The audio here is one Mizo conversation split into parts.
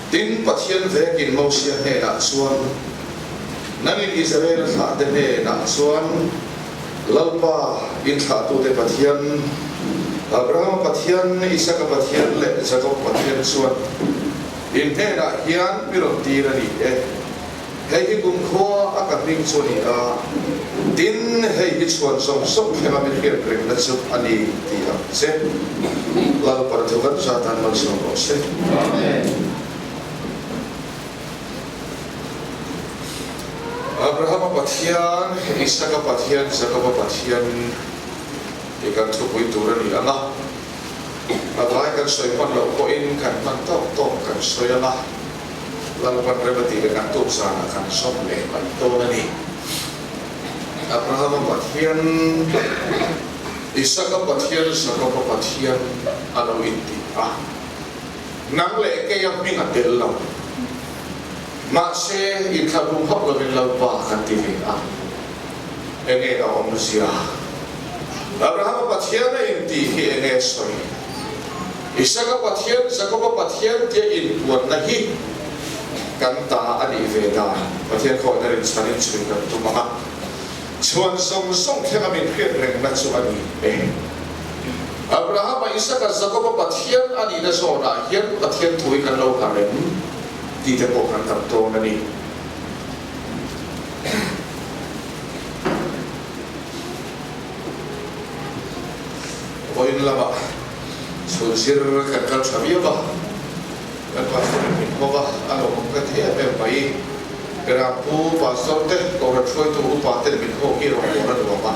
Tin, Pathian vekin Mosia hnenah chuan, Nangin Israel thlahte hnenah chuan, Lalpa, in thlahtute Pathian, Abrahama Pathian, Isaka Pathian leh Jakob Pathian chuan in hnenah hian mi rawn tir a ni e. Hei hi kumkhua a ka hming chu a ni a, tin, hei hi chhuan zawng zawng thlenga mi hriat rengna chu a ni tih ang che. Lalpan thu kan zat an malsawm rawh se. Amen. Abrahama Pathian, Isaka Pathian, Jakoba Pathian tih kan thupui tur a ni ang a, a vai kan sawi hman loh pawhin kan hman tawk tawk kan sawi ang a. Lalpan rem a tih leh kan tuk zanah kan zawm leh mai dawn a ni. Abrahama Pathian, Isaka Pathian, Jakoba Pathian a lo intih a, nang leh keia hming a tel lo. Mahse, inthlahrung hauh lovin Lalpa kan ti ve a, enge a awmzia? Abrahama Pathian a intih hi enge sawi? Isaka Pathian, Jakoba Pathian tia inpuanna hi kan ta a nih ve dan. Pathian khawihna rinchhanin chhui kan tum ang a, chhuan zawng zawng thlenga min hriat rengna chu a ni e. Abrahama, Isaka, Jakoba Pathian a nihna zawnah hian Pathian thu hi kan lo ha rem tih te pawh kan tam tawn a ni. Vawiin lamah chhun zir kan kal tha viau a, kan pastor in min hawk a, a lawmawm ka ti em em mai. Berampu pastor te, Kohhran hruaitu upa ten min hawk hi rawngbâwl a nuam a.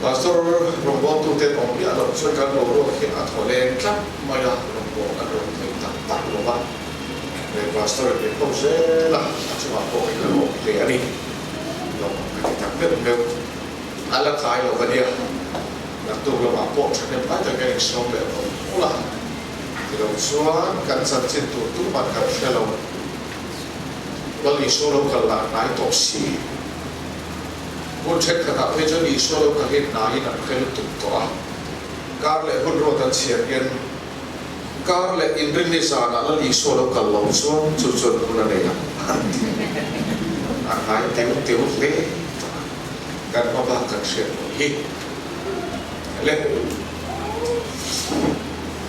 Pastor rawngbâwltu ten awm miah loh chuan kan boruak hi a thaw leng tlat mai a, rawngbâwl a nuam thei tak tak lo va. He pastor in min hawk zel a, a chungah pawh hi ka lawm hle a ni. Lawmawm ka ti tak meuh meuh. A la tlai lo va nia, naktuk lamah pawh thahnem ngai tak hian insawm leh rawh ula, ti lo chuan kan chanchin tur tuman kan hre lo. Lal Isua lo kal lah hnai tawh si. Hun thenkhatah phei chuan Isua lo kal hi hnaiin an hre lutuk tawh a, kar leh hun ruat an chhiar hian kar leh inrinni zanah Lal Isua lo kal lo chuan chu chuan hun a nei ang an ti. A hnai teu teu hle tawh a. Kan hma bak kan hriat loh hi le.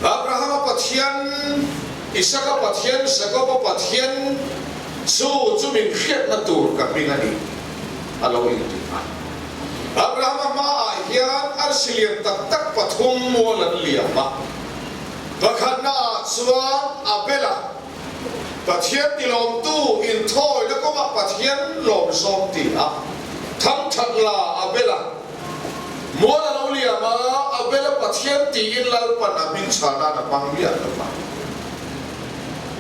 Abrahama Pathian, Isaka Pathian, Jakoba Pathian chu chu min hriatna tur ka hming a ni a lo inti a. Abrahama hmaah hian arsi lian tak tak pathum mual an liam a. Pakhatnaah chuan Abela Pathian tilawmtu inthawina kawngah Pathian lawmzawm ti a thangthat la a bel a, mual a lo liam a, a bel a Pathian tiin Lalpan a hming chhan nan a hmang miah lo va.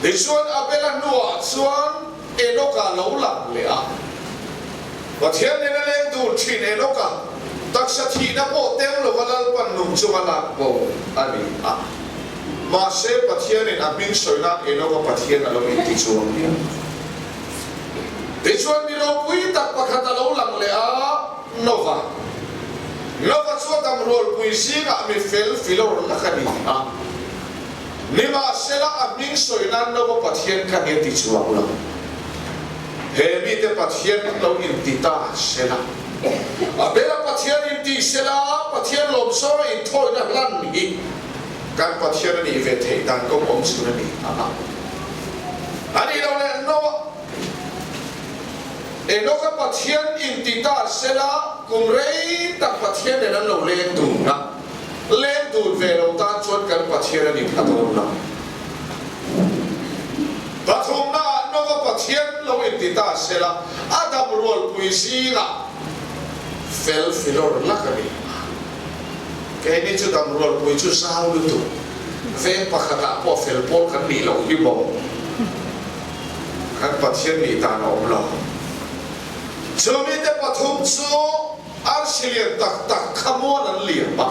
Tichuan a bel a hnuah chuan Enoka lo lang leh a, Pathian nena leng dun thin Enoka taksa thihna pawh tel lova Lalpan nung chunga lak bo a ni a. Mahse, Pathianin a hming sawi nan Enoka Pathian a lo inti chuang hian. Tichuan mi ropui tak pakhat a lo lang leh a, Nova. Nova chu a damrualpui zingah mi fel filawr lak a ni a. Nimahsela, a hming sawi nan Nova Pathian kha ni a ti chuang lo. He mite Pathian lo inti ta sela. A bela Pathian inti sela, Pathian lawmsawma inthawina hlan hi. Kan Pathian a nih ve theih dan kawng awm chhun a ni ang a. A nih loh leh Noah, Enoch-a Pathian inti ta sela kum rei tak Pathian nen an lo leng dun a, leng dun ve lo tan chuan kan Pathian a ni pha dawn lo. Pathumnaah Noah Pathian lo inti ta sela a dam rualpui zingah fel filawr lak a ni ang a. Keini chu damrualpui chu zau lutuk, veng pakhatah pawh fel pawl kan nih loh hi maw? Kan Pathian nih dan a awm lo. Chumite pathum chu arsi lian tak tak kha mual an liam a.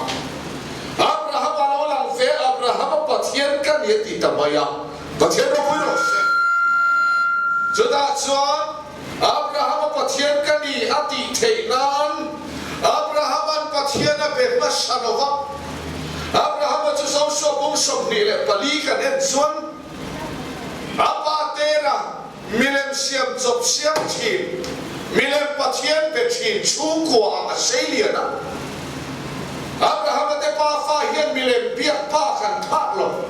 Abraham a lo lang ve, Abraham a Pathian ka ni a ti ta mai a, Pathian ropui rawh se. Chutah chuan Abraham a Pathian ka ni a tih theih nan Abraham-a'n Pathian a be hmasa lo va. Abraham-a chu Joshua bung 24 kan en chuan. Milem siam chawp siam thin, milem Pathian pe thin chhungkua ah a sei lian a. Abrahama te pa fa hian milem biak pa kan phak lo.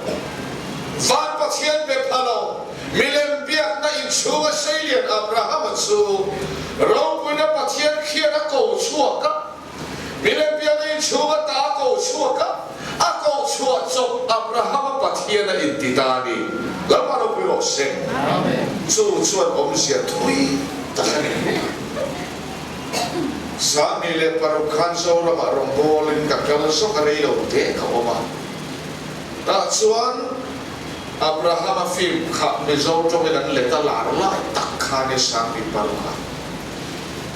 Van Pathian be pha lo, milem biakna inchhung a sei lian Abrahama chu ropuina Pathian khian a ko chhuak a. Milem biakna inchhung ata a ko chhuak a, a ko chhuah chawp Abrahama Pathian a inti ta a ni. Lalpa ropui rawh se. Chu chuan awmzia thui tak a ni. 2006 khan Zoramah rawngbawlin ka kal zawk a rei lo te ka awm a. Tah chuan Abrahama film kha Mizo tawngin an let a lar lai tak kha ni 2006 a.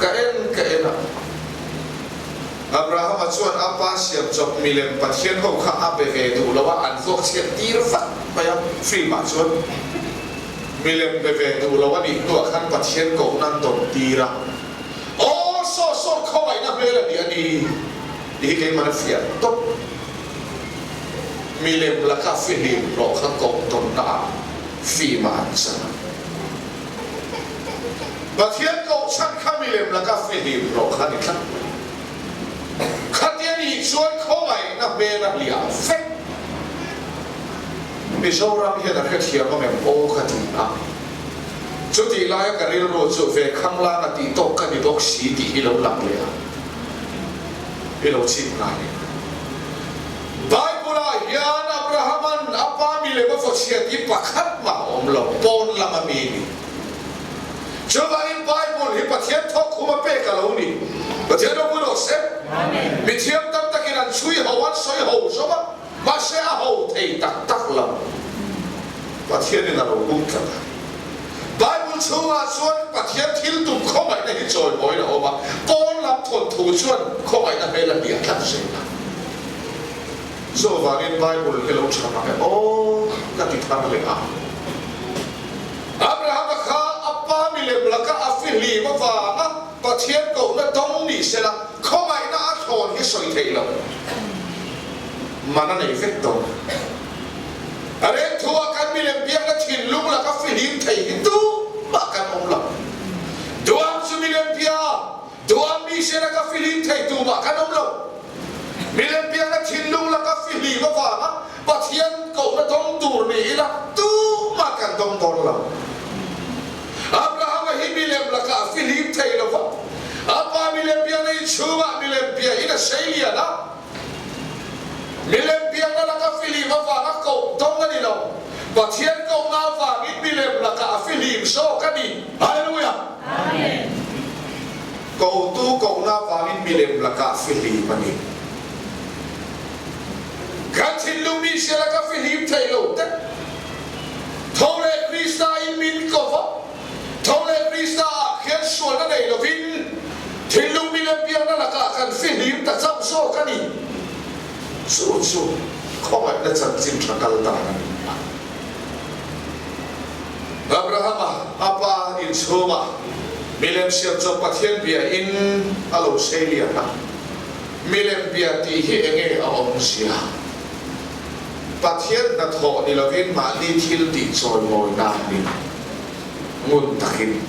Ka en ka en a. Abrahama chuan a pa siam chawp milem Pathian ho kha a be ve duh lo a, an vuak chhiat tir vat mai a, film ah chuan milem be ve duh lo a nih hnuah khan Pathian kohna an dawn tir a. Aw saw saw khawngaihna hmel a ni a ni tih hi keimah a fiah tawp. Milem laka fihlim hlawh kha koh dawnna ah film ah an chan a. Pathian kohchhan kha milem laka fihlim hlawh kha ni tlat mai. Khatia nih chuan khawngaihna hmel a hliah vek. Mizoram hian a hrethiam ang em aw ka ti a. Chutih laia ka rilru chu ve khanglang a tih tawk ka ni bawk si tih hi lo lang leh a, i lo chip ngai em? Bible-ah hian Abraham-a'n a pa milem a vawchhia tih pakhat mah a awm lo, pawn lama mi ni. Chuvangin Bible hi Pathian thawk khum a pek a lo ni. Pathian ropui rawh se. Mithiam tam takin an chhui ho, an sawi ho zawm a, mahse a ho thei tak tak lo. Pathianin a lo bum tlat a. Bible chhungah chuan Pathian thil tum khawngaihna hi chawimawiin a awm a, pawn lam thawnthu chuan khawngaihna hmel a hliah tlat zel a. Chuvangin Bible hi lo tha mang e aw ka ti thar leh a. Abrahama kha a pa milem laka a fihlim avanga Pathian kohna dawng ni sela khawngaihna a thlawn hi sawi theih lo man a nei vek dawn. A reng thu ah kan milem biakna thinlung laka fihlim thei hi tumah kan awm lo. Duang chu milem bia, duang mi sela ka fihlim thei tumah kan awm lo. Milem biakna thinlung laka fihlim avanga Pathian kohna dawng tur ni ila tumah kan dawng dawn lo. Abrahama hi milem lakah a fihlim thei lo va, a pa milem biakna inchhungah milem bia in a sei lian a. Milem biakna laka fihlim avanga koh dawng a ni lo, Pathian kohna avangin milem lakah a fihlim zawk a ni. Hallelujah! Kotu kohna avangin milem lakah a fihlim a ni. Kan thinlung mi siala ka fihlim thei lo te. Tho leh Krista in min ko va, tho leh Krista ah khian sualna nei lovin thinlung mi leh biakna lakah kan fihlim ta chauh zawk a ni. Chu chu khawngaihna chanchin tha kal dan a ni a. Abrahama a pa inchhungah milem siam chawp Pathian bia in a lo sei lian a. Milem bia tih hi enge a awmzia? Pathian hnathawh ni lovin mahni thil tih chawimawi nan ni ngun takin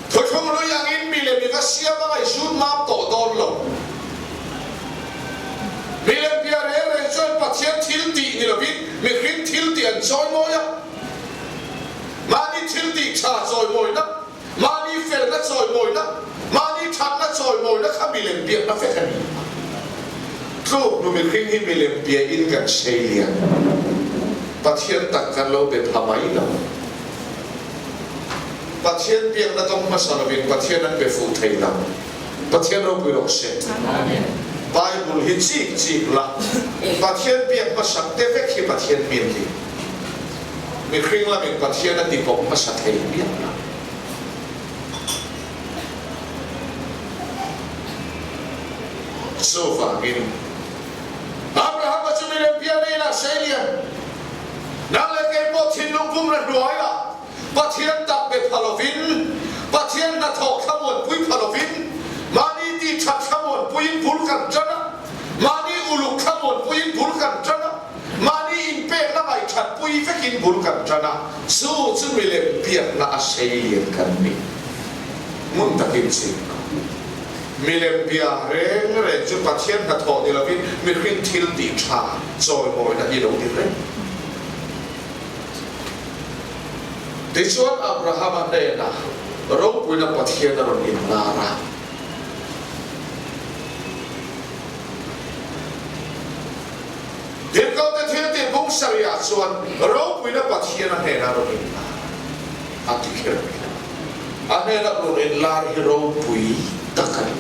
thuthlung hlui angin milem i va siam a ngaihsut mam tawh dawn lo. Milem bia reng reng chuan Pathian thil tih ni lovin mihring thil tih an chawimawi a, mahni thil tih tha chawimawina Mahni felna chawimawina, mahni thatna chawimawina kha milem biakna vek a ni. Tluk nu mihring hi milem biain kan sei lian. Pathian tak kan lo be pha mai lo. Pathian biakna tawng hmasa lovin Pathian an be fuh thei lo. Pathian ropui rawh se. Bible hi chik chik la, Pathian biak hmasak te vek hi Pathian mi an ni. Mihring lamin Pathian a ti pawm hmasa thei miah lo. Chuvangin, Abrahama chu milem bial inah sei lian, nang leh kei pawh thinlung pumna hnuaiah Pathian tak be pha lovin, Pathian hnathawh thlamuanpui pha lovin, mahni tih that thlamuanpuiin bul kan tan a, mahni uluk thlamuanpuiin bul kan tan a, mahni in. inpekna ngaihthatpui vekin bul kan tan a, chu chu milem biakna a seilian kan ni. Ngun takin chim ang. Milem bia reng reng chu Pathian hnathawh ni lovin mihring thil tih tha chawimawina hi lo ni reng. Tichuan Abrahama hnenah ropuina Pathian a rawn inlar a. Tirhkohte thil tih bung sarihah chuan ropuina Pathian a hnenah rawn inlar a ti kher mai a. A hnena rawn inlar hi ropui tak a ni.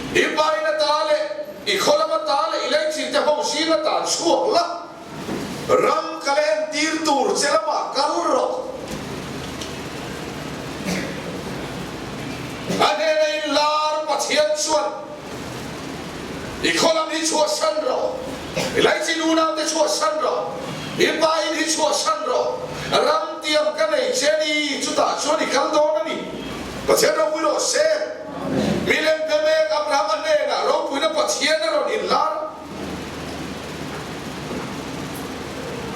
I pain a ta leh i khaw lama ta leh i leichin te ho zing a ta chhuak la. Ram ka la entir tur che lamah kal rawh. A hnena inlar Pathian chuan i khaw lam hi chhuahsan rawh, i laichin unaute chhuahsan rawh, i pa in hi chhuahsan rawh, ram tiam ka nei che a ni, chutah chuan i kal dawn a ni. Pathian ropui rawh se. Milem pe mek Abrahama hnenah ropuina Pathian a rawn inlar.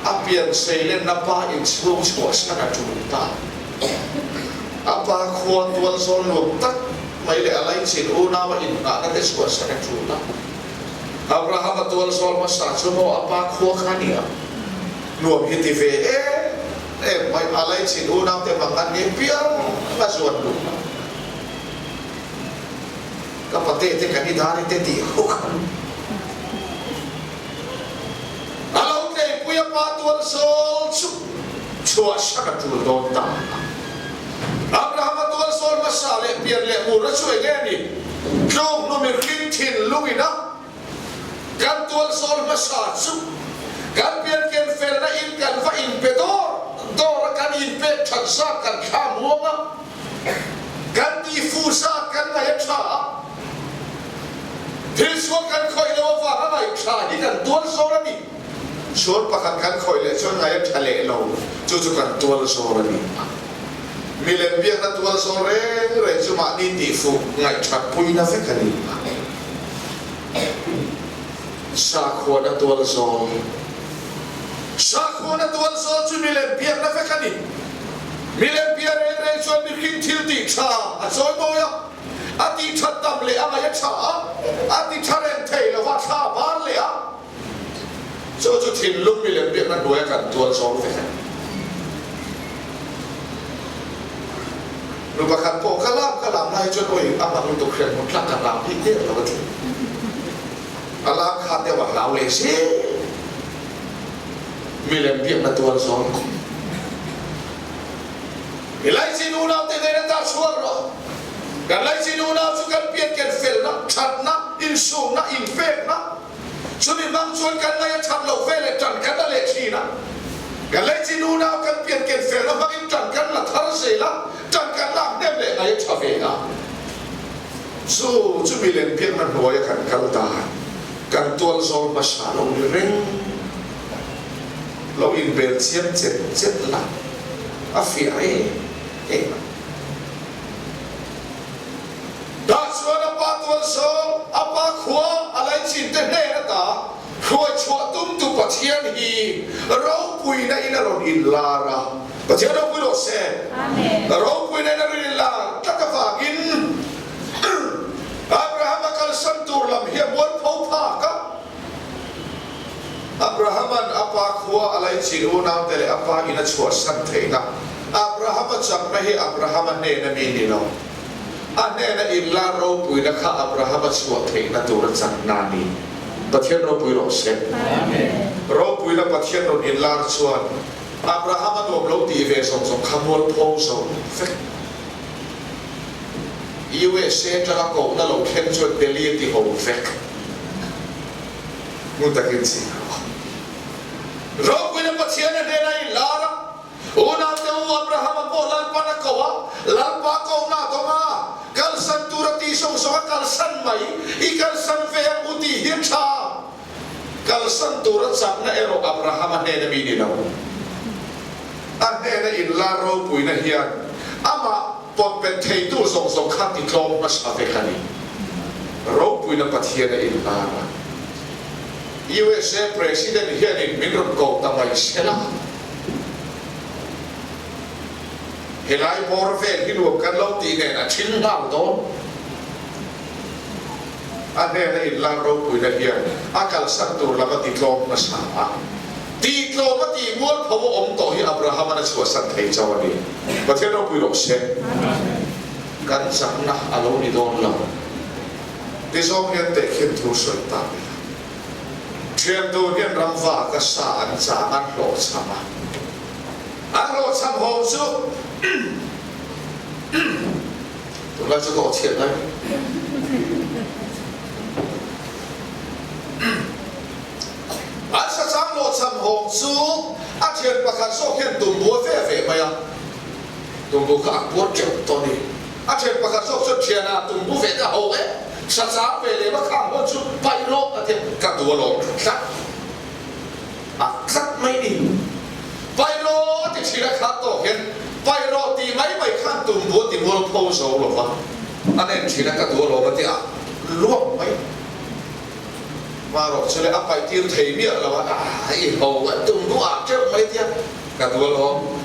A pian seilenna pa inchhung chhuahsan a tul ta. A pa khua tual zawl nuam tak mai leh a laichin unau a inngahna te chhuahsan a tul a. Abraham-a tual zawl hmasa chu maw a pa khua kha nia nuam hi ti ve em em mai, a laichin unau te hmang an ngei piang a zuan luh a. Ka pate te kan i dar i te tih ho khan a lo tleipui a pa tual sawl chu chhuah sak a tul dawn ta a. Abraham-a tual sawl hmasa leh pian leh murna chu eng nge ni? Tluk hnu mihring thinlungin a kan tual sawl hmasa chu kan pian ken felna in kan va inpe dawr dawr a, kan inpek that zat kan thla muang a. Kan tih fuh zat kan ngaih a tha a, thil sual kan khawih lo avanga ngaih tha hi kan tual zawl a ni. Sual pakhat kan khawih leh chuan ngaih a tha leh lo, chu chu kan tual zawl a ni. Milem biakna tual zawl reng reng chu mahni tih fuh ngaih that puina vek a ni. Sakhuana tual zawl Sakhuana tual zawl chu milem biakna vek a ni. Milem bia reng reng chuan mihring thil tih tha a chawi mawi a, a tih that tam leh a ngaih a tha a, a ti tha reng thei lo va, thla a bar leh a. Chu chu thinlung milem biakna hnuaia kan tual zawl vek a ni. Nu pakhat pawh ka lam ka lam lai chuan awi a hmang lutuk hriat hmun tlak ka lam bik der lo a ti. A lam kha deuh a hlau leh zel. Milem biakna tual zawn khum. I laichin unau te nen a dah chhuak rawh. Kan laichin unau chu kan pian ken felna, thatna, insumna, inpekna, Chumi hmang chuan kan ngaih a that loh ve leh tan kan la leh thin a. Kan leichin unau kan pian ken felna hmangin tan kan la thar zel a, tan kan lak hnem leh ngaih a tha ve a. Chu chu milem biakna hnuaia kan kal dan, kan tual zawl hmasa lo ni reng, lo inbel chiang chet chet la a fiah em em a. Tah chuan a pa tualsawm, a pa khua a laichin te hnen ata hruai chhuah tumtu Pathian hi ropuina in a rawn inlar a. Pathian ropui rawh se. Ropuina in a rawn inlar tlat avangin Abraham a kalsan tur lam hi a mualpho phak a. Abrahama'n a pa khua a laichin unaute leh a pa in a chhuahsan theihna Abrahama chakna hi Abrahama hnena mi ni lo. A hnena inlar ropuina kha Abrahama chhuah theihna tura chakna a ni. Pathian ropui rawh se. Ropuina Pathian rawn inlar chuan Abrahama nuam lo tih ve zawng zawng kha mualpho zo vek. USA atanga kohna lo thleng chuan Delhi a ti ho vek. Hmun takin chhing rawh. Ropuina Pathian a hnena inlar a. Unaute u Abrahama pawh Lalpan a ko a, Lalpa kohna a dawng a, kalsan tur a tih zawng zawng a kalsan mai, i kalsan ve ang u tih hi a tha. Kalsan tur a chakna erawh Abrahama hnena mi ni lo. A hnena inlar ropuina hian amah pawtpet theitu zawng zawng kha titlawm hmasa vek a ni. Ropuina Pathian a inlar a. USA President hianin min rawn ko ta mai sela. Helai bawr vel hi nuam kan lo tih nen a thil nghal dawn. A hnena inlan ropuina hian a kalsan tur lam a ti tlawm hmasa a. Tih tlawm a tih mualpho a awm tawh hi Abraham-an a chhuahsan thei chauh a ni. Pathian ropui rawh se. Kan chakna a lo ni dawn lo. Ti zawng hian tehkhin thu sawi ta ila. Thian tur hian ramva ka sa an chang an hlawhchham a. An hlawhchham ho chu tunlai chu ka aw chhiat lai mai. An sachang hlawhchham hawng chu a thian pakhat zawk hian tumbu a ve ve mai a, tumbu kha a puar teuh tawh a ni. A thian pakhat zawk chuan thianah tumbu ve te a ho e, sachang ve leh va khang hawn chu paih rawh a ti a, ka duh alawm tlat. A tlat mai ni. Pairaw a ti thin a khat tawk hian pairaw tih mai mai khan tumbu a ti mual pho zo lo va, a nen thin a ka duh alawm a ti a luak mai. Marawh chu le a paih tir thei miah lo a, a i ho a tumbu ah teuh mai tia ka duh alawm.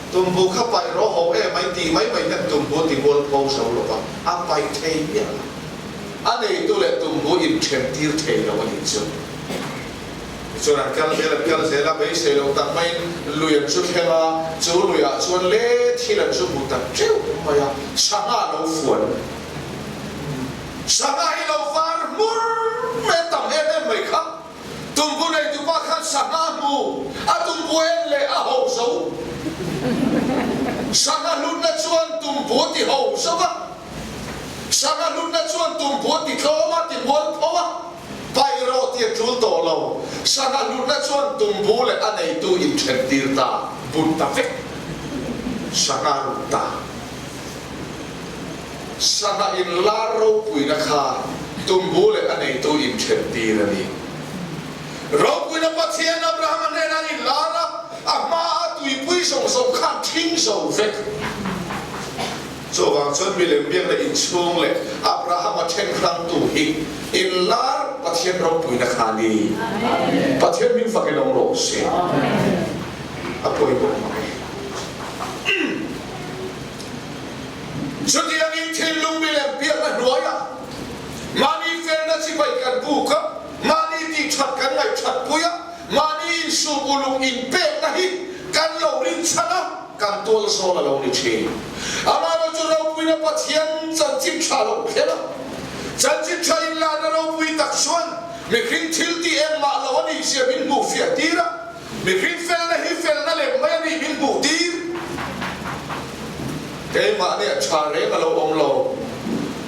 Tumbu kha pairaw ho em mai tih mai mai hian tumbu a ti mual pho zo lo va, a paih thei miah lo. A neitu leh tumbu inthen tir thei lo a nih chu. Tichuan an kal zel an kal zel a, beisei lo tak maiin lui an zu thleng a, chu luiah chuan le thil an zu hmu ta teuh mai a, sangha a lo fuan. Sangha hi lo var hmur mai a tam em em mai kha. Tumbu neitupa khan sangha a hmu, a tumbu en leh a ho zo. Sangha hlutna chuan tumbu a ti ho zo va. Sangha hlutna chuan tumbu a ti tlawm a, ti mual pho a, paih rawh tih a tul tawh lo. Sangha hlutna chuan tumbu leh a neitu inthen tir ta, but ta vek. Sangha rut ta. Sangha inlar ropuina kha tumbu leh a neitu inthen tir a ni. Ropuina Pathian Abrahama hnenah an inlar a, a hmaa tuipui zawng zawng khan thing zo vek. Chuvang chuan milem biakna inchhung leh Abrahama thenhrangtu hi inlar Pathian ropuina kha a ni. Pathian min fakin awm rawh se. A pawimawh mai. Chutiangin thinlung milem biakna hnuaiah mahni felna chibai kan buk a, mahni tihthat kan ngaihthatpui a, mahni insum uluk inpekna hi kan lo rinchhan a, Kan tual zawn a lo ni thin. Amaherawhchu chu ropuina Pathian chanchin tha lo kher a, chanchin tha inlana ropui tak chuan mihring thil tih engmah lo a nih zia min hmuh fiah tir a, mihring felna hi felna lem mai a nih min hmuh tir. Keimahni a tha reng a lo awm lo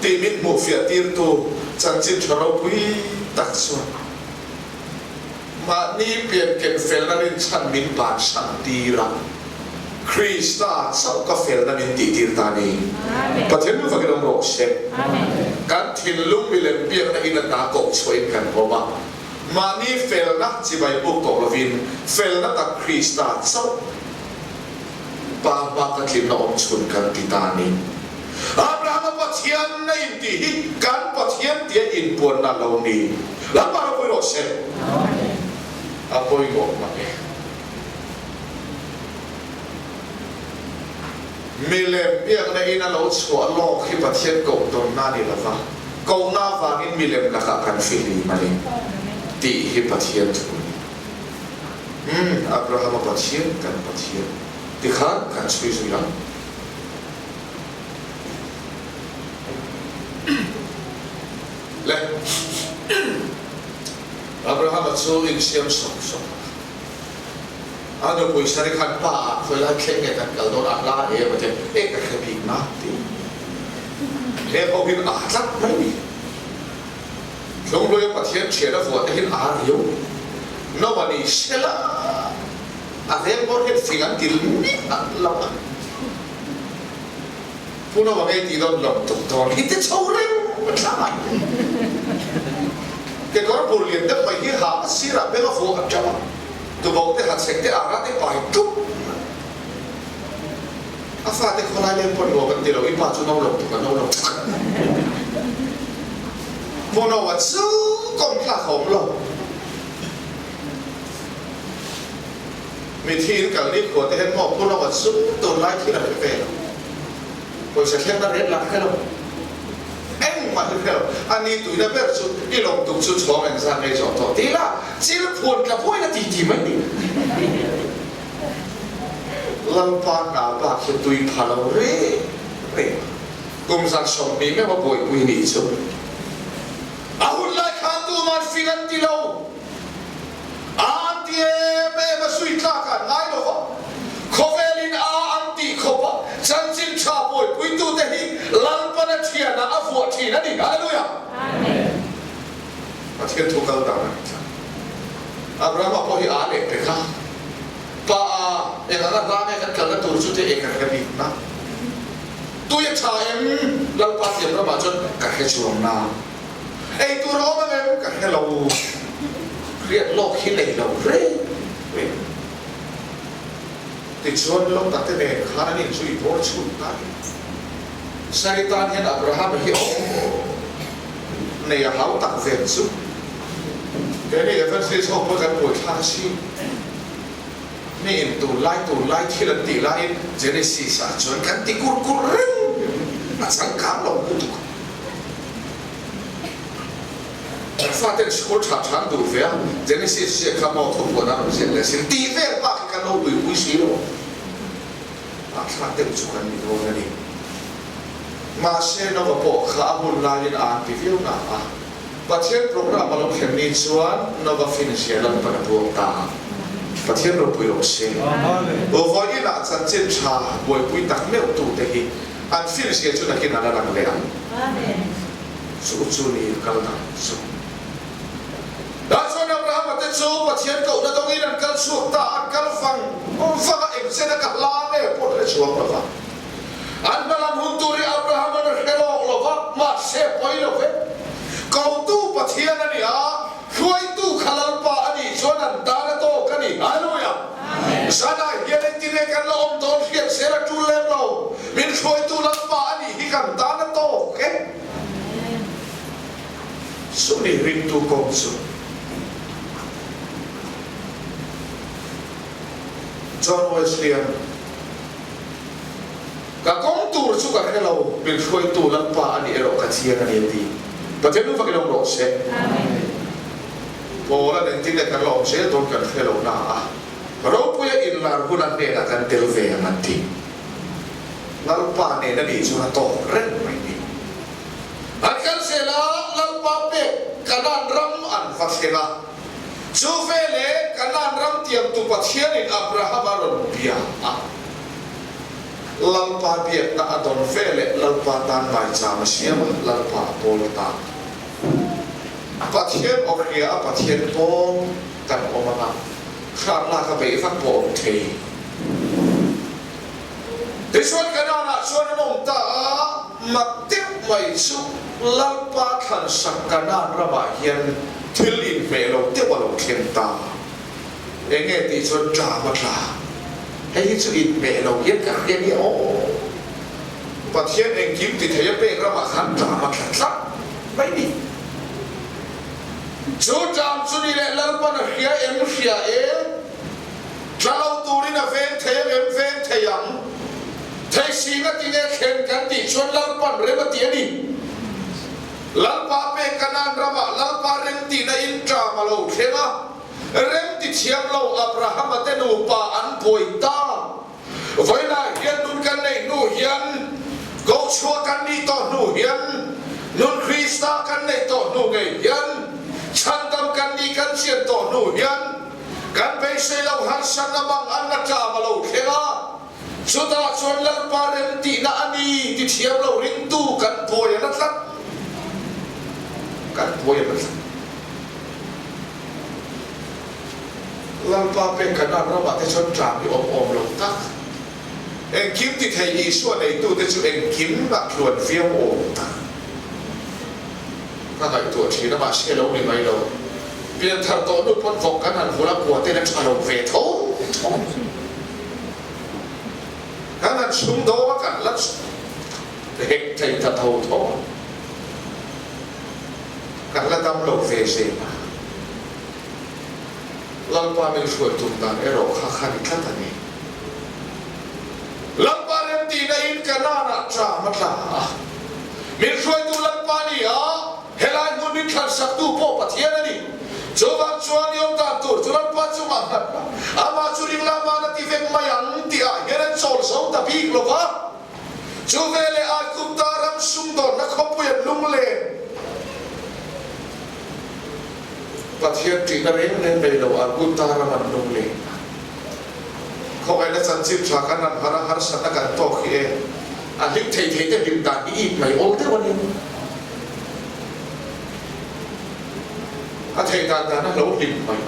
tih min hmuh fiah tirtu chanchin tha ropui tak chuan Mahni pianken felna rinchhan min bansan tir a, Krista chauh ka felna min tihtir ta a ni. Pathian lu vakin awm rawh se. Kan thinlung milem biakna in a ta koh chhuahin kan awm a, mahni felna chibai buk tawh lovin felna tak Krista chauh Pa hma ka tlinna awm chhun kan ti ta a ni. Abrahama Pathian na intih hi kan Pathian tia inpuanna lo ni. Lalpa ropui rawh se. A pawimawh mang e. Milem biakna in a lo chhuah lawk hi Pathian koh tawnna a ni lova, kohna avangin milem lakah kan fihlim a ni tih hi Pathian thu a ni. Umm, Abrahama Pathian kan Pathian tikhan kan chhui zui ang. Le Abrahama chu insiam sawk sawk a, a nupui Sari khan pa ah khawi lai thleng nge kan kal dawn a hla em a ti a, e ka hre bik na ti he ho hin a tlat mai ni. Hlawngluaia Pathian thian a vuah te hin a riau no a ni sela a veng bawr hian fing an til miah lo a. Pu Nova ngei tih dawn lawm tuk dawn hi te chho reng a thlang a. Kekawr bur lian deuh mai hi ha a sirah beng a vuah a teuh a, tubo te ha chhek te ara te pai tuk a fate khawlai leng pawn nuam an ti lo, i pa chu no lo tuk a no lo tuk. Pu Nova chu. kawm tlak a awm lo. Mithi in kal ni khua te hian maw Pu Ronga chu tunlai thil a hre ve lo. Pawisa thlengna ret lah hre lo. Engmah hi hre lo. A ni tuina ber chu i lawm tuk chu chhawng engzat ngei zawh tawh ti la, chil phuan tla pawhin a ti ti mai ni. Lalpa hna bak hi tui pha lo reng reng. Kum 20 meuh a buaipui nih chu. A hun lai khan tuman fing an ti lo. A an ti em em a zui tlak an ngai lo va, khawvelin a an tih khawp a chanchin tha buaipuitute hi Lalpana thianah a vuah thin a ni. Hallelujah! Amen. Pathian thu kal dan a ni tlat. Abrahama pawh hi a leh pek a, Pa a eng anga hla nge kan kalna tur chu te eng a hre bik na? Tui a tha em? Lalpa thiam ramah chuan ka hre chuang na. Ei tur a awm ang em? Ka hre lo. Hriat lawk hi nei lo reng reng. Tichuan Lota te nen khan an inzui bawr chhun ta ni. Sari tan hian Abrahama hi a awm nei a hau tak vel chu. Keini Evangelist ho pawh kan buaithlak a si. Mi in tunlai tunlai thil an tih laiin Genesis ah chuan kan ti kur kur reng a changkang lo lutuk. Kan faten school tha tha an duh ve a, Genesis ziak kha maw thupuan a rawn ziak leh sin tih vel bak hi kan lo tuipui si lo. Hahthlak deuh chu kan ni dawn a ni. Mahse Nova pawh kha a hun laiin a an ti viau na a, Pathian program a lo thlen ni chuan Nova fin zia lam pan a buang ta. Pathian ropui rawh se. Vawiinah chanchin tha buaipui tak meuh tute hi An fir zia chu nakin a la lang leh ang. Chu chu ni a kal dan chu. Tah chuan Abrahama te chu Pathian kohna dawngin an kal chhuak ta, an kal vang vang a, engchen a ka hla nge pawh hre chhuak lo va. An hmalam hun tur hi Abrahama'n a hre lawk lo va, mahse pawi lo ve. Kotu Pathian a ni a, Hruaitu kha Lalpa a nih chuan an tan a tawk a ni. Hallelujah! Zanah hian engtin nge kan la awm dawn hriat zel a tul lem lo. Min hruaitu Lalpa a nih hi kan tan a tawk e. Chu ni ringtu kawng chu. John Wesley-a'n, Ka kawng tur chu ka hre lo, min hruaitu Lalpa a nih erawh ka chiang a ni a ti. Pathian nu fakin awm rawh se. Paul-a'n engtin nge kan la awm zel dawn kan hre lo na a, ropuia inlar huna hnenah kan tel ve ang an ti. Lalpa nen a nih chuan a tawk reng mai ni. An kal zel a, Lalpa pek Kanaan ram an va thleng a. Chu veleh Kanaan ram tiamtu Pathianin Abrahama rawn bia a. Lalpa biakna a dawn ve leh Lalpa tan maicham a siam a, Lalpa a pawl ta. Pathian awhria a Pathian pawl kan awm anga, hrat lak a beih vak pawh awm thei. Tichuan Kanaan-ah chuan an awm ta a, mak deuh mai chu Lalpa thlansak Kanaan ramah hian thil inhmeh lo deuh a lo thleng ta. Enge tih chuan ṭam a tla. Hei hi chu inhmeh lo hian ka hria nia aw. Pathian engkim ti thei a pek ramah khan ṭam a tla tlat mai ni. Chu ṭam chu ni leh Lalpan a hria em hria e. Tla lo turin a veng thei ang em veng thei ang. Thei singa tinge thlen kan tih chuan Lalpan rem a ti a ni. Lalpa pek Kanaan ramah Lalpa remtihna in ṭam a lo thleng a, remti thiam lo Abrahama te nupa an buai ta. Vawiinah hian nun kan neih hnu hian, kohchhuah kan nih tawh hnu hian, nun Krista kan neih tawh hnu ngei hian, chhandam kan nih kan chian tawh hnu hian, kan beisei lo harsatna mang an la ṭam a lo thleng a. Chutah chuan Lalpa remtihna a ni ti thiam lo ringtu kan buai a na tlat. Kan buai a na tlat. Lalpa pek kan an ramah te chuan ṭam hi awm awm lo tak. Engkim ti thei Isua neitute chu engkim ah tluan viau awm tak. Ka ngaihtuah ṭhin a, mahse lo ni mai lo. Pianthar tawh nu pawn vawk kan han hula kua ten a ṭha lo ve tho tho. Kan han chhung dawn a kan la hek thei ta tho tho. Kan la dam lo ve zel a. Lalpa min hruai tum dan erawh kha kha ni tlat a ni. Lalpa remtihna in Kanaan-ah ṭam a tla a. Min hruaitu Lalpa ni a, helai hmun min thlansak-tu pawh Pathian a ni. Chuvang chuan i awm dan tur chu Lalpa chungah nghat la, amah chu ring la man a ti vek mai ang tihah hian an chawl zo ta bik lo va. Chu veleh Aigupta ram sumdawnna khawpui an lunglen. Pathian ṭihna reng reng nei lo Aigupta ram an lunglen a. Khawngaihna chanchin ṭha kan han har a, harsatna kan tawk hi e. A hlim thei thei te hlim dan hi it mai awl deuh a ni. A theih dan dan a hlo hlim mai.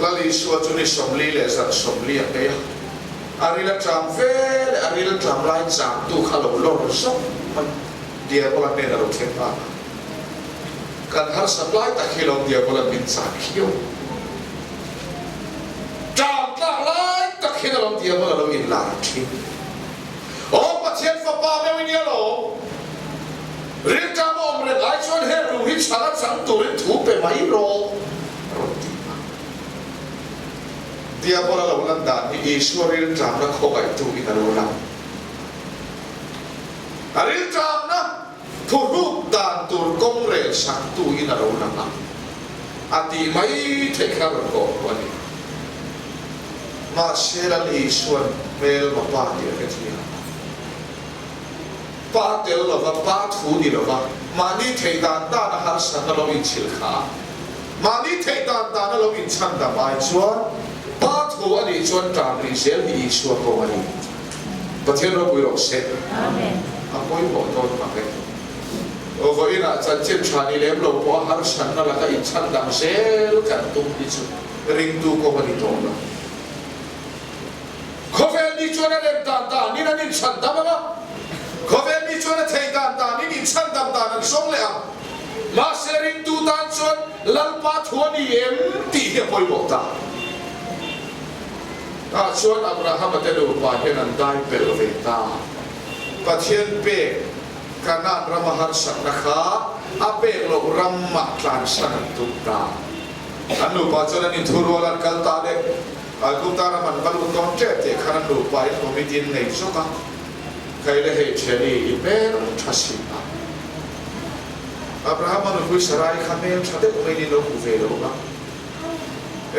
Lal Isua chu ni 40 leh zan 40 a nghei a. A ril a ṭam ve leh a ril ṭam lai changtu kha lo lawr zawk mai. Diabola hnen a lo thleng nghal a. Kan harsat lai tak hi lo Diabola min chak khiau. Ṭam tlak lai tak hian alawm Diabola lo inlar ṭhin. Aw Pathian fapa meuh i nia lawm. Rilṭam a awm reng ai chuan heng lung hi chhan a chang turin thu pe mai rawh a rawn ti a. Diabola lo lan dan hi Isua rilṭamna khawngaihtu in a lo lang. A rilṭamna phuhruk dan tur kawng rel saktu in a lo lang a, a tih mai theih kha rawn kawh pawh a ni. Mahse Lal Isua'n hmelma pa tih a hrethiam a. Pa tel lova, pa thu ni lova, mahni theih dan dan a harsatna lo inchhilh kha a. Mahni theih dan dan a lo inchhandam ai chuan Pa thu a nih chuan ṭan rih zel hi Isua kawng a ni. Pathian ropui rawh se. A pawimawh dawn mak e. Vawiinah chanchin ṭha ni lem lo pawh a harsatna laka inchhandam zel kan tum hi chu ringtu kawng a ni tawh lo. Khawvel mi chuan a lem dan danin an inchhandam ang a, khawvel mi chuan a thei dan danin inchhandam dan an zawng leh ang. Mahse ringtu tan chuan Lalpa thu a ni em tih hi a pawimawh ta. Tah chuan Abrahama te nupa hian an dai pelh ve ta. Pathian pek Kanaan rama harsatna kha a pek loh ramah tlansan an tum ta. An nupa chuan an inthurual an kal ta leh. Aigupta ram an va lut dawn tep tih khan an nupa in committee an nei zawk a, Kei leh hei thiani i hmel tha si a. Abrahama nupui Sarai kha hmel tha deuh mai niin lo hmu ve lo a,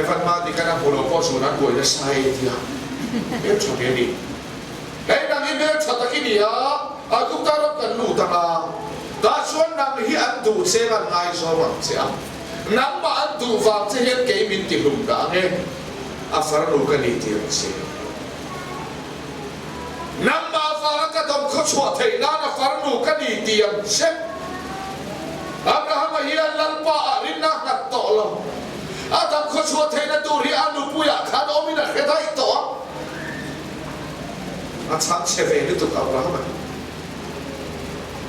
Evan ma ti khan a hmu lo pawh zun an buai nasa e tia hmel tha ve a ni. Hei nang hi hmel tha tak i ni a, Aigupta ram kan lut ang a, tah chuan nang hi an duh che an ngaizawng ang che a. Nangmah an duh vang che hian kei min ti hlum dah ang e, a farnu ka ni ti ang che. Nangmah vanga ka dam khawchhuah theih nan a farnu ka ni ti ang che. Abrahama hian Lalpa ah rinna a nghat tawh lo. A dam khawchhuah theihna tur hi a nupuiah khan awmin a hre daih tawh a. A chhang chhe ve lutuk Abrahama hi.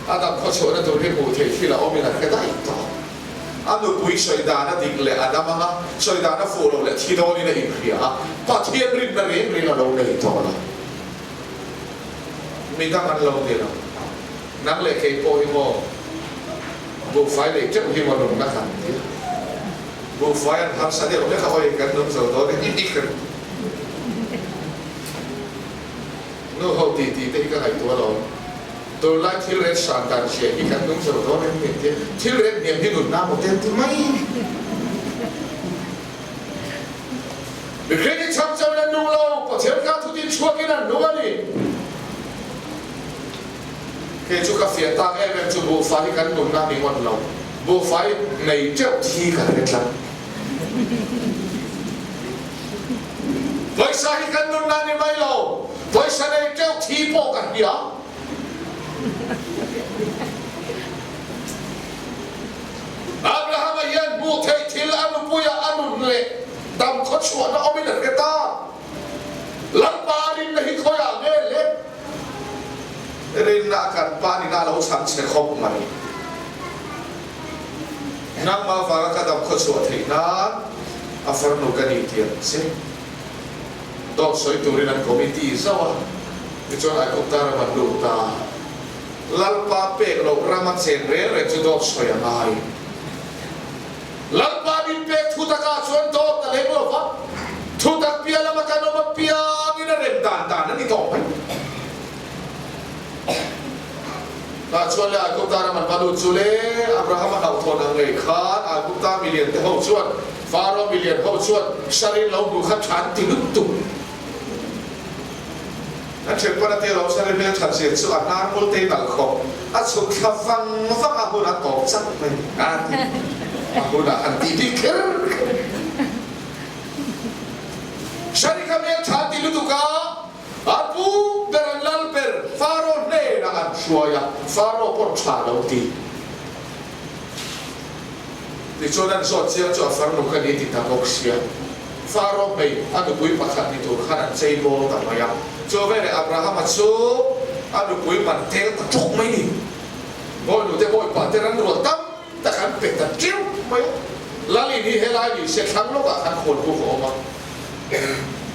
A dam khawchhuahna tur hi hmuh theih thil a awmin a hre daih tawh. A nupui sawi dan a dik leh a dam ang a, sawi dan a fuh loh leh thi dawnin a inhria a, Pathian rinna reng reng a lo nei tawh lo. Mi dang an lo ni lo. Nang leh kei pawh hi maw buhfai neih teuh hi maw nunna kan ti a. Buhfai an harsa deuh hlek a, awi kan nung zo dawn e, i kan Nu ho ti tih te hi ka ngaihtuah alawm. Tunlai thil ret hran dan hria hi kan nung zo dawn em ni tia thil ret hniam hi nunna maw te an ti mai. Mihring hi chham chauhin an nung lo, Pathian kha thutin chhuakin an nung a ni. Kei chu ka fiah tak em em chu buhfai hi kan nunna ni ngawt lo, buhfai nei teuh thi kan hre tlat. Pawisa hi kan nunna ni mai lo, pawisa nei teuh thi pawh ka hria. Abrahama hian hmuh theih thil a nupuia a nun leh dam khawchhuahna awmin a hre ta. Lalpa a rinna hi khawiah nge le? Rinna a kan pa nina a lo chhan che khawp mai. Nangmah vanga ka dam khawchhuah theih nan a farnu ka ni tih ang che. Dawt sawi turin an committee zauh a, tichuan Aigupta ram an lut ta. Lalpa pek loh rama chen reng reng chu dawt sawi a ngai. Lalpa min pek thutakah chuan dawt a leng lo va, thutak piah lama kan awm apiangin a rem dan dan a ni tawh mai. Tah chuan le Aigupta ram an va lut chu le, Abrahama hlauhthawn ang ngei khan Aigupta milian te ho chuan, Faro milian ho chuan Sarin lo hmuh kha tha an ti lut tuk. An thianpan a tia lo Sarin hmel that zia chu a hnar mul te in alh khawp, a chhuk thla vang vang a hun a tawp chak mai a ti. A hunah han tih bik kher kher. Sari kha hmel tha an ti lutuk a. A pu ber an lal ber Faro hnenah an hruai a, Faro pawh tha lo ti. Tichuan an zawt chiang chu a farnu kha ni ti ta bawk sia. Faro hmei a nupui pakhat ni tur khan an chei bawl ta mai a. Chu veleh Abrahama chu a nupui man tel ta ṭawk mai ni. Bawi nute bawi pa te ran rual tam tak an pe ta ṭeuh mai a. Lal in hi helai ni se thlang lawkah khan khual buk a awm a.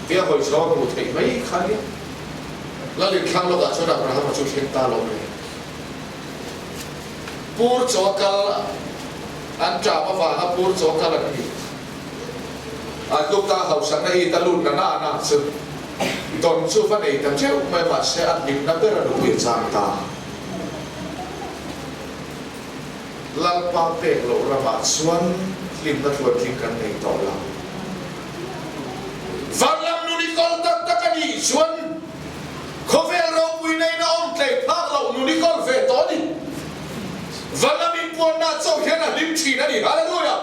Tia hawi chho a hmuh theih mai kha nia. Lal inthlang lawkah chuan Abrahama chu thleng ta lo mai. Pur chaw kal an ṭam avanga pur chaw kal an ni. An tluk ta hausakna hi ta lut na na na chu dawn chu va nei ta ṭeuh mai mahse a hlimna ber a nupui a chang ta. Lalpa pek loh ramah chuan hlimna tluantling kan nei tawh lo. Vanlam nun i kawl tak tak a nih chuan khawvel ropui neiin a awm tlei phak loh nun i kawl ve tawh a ni. Vanlam inpuanna chauh hian a hlim thin a ni. Hallelujah!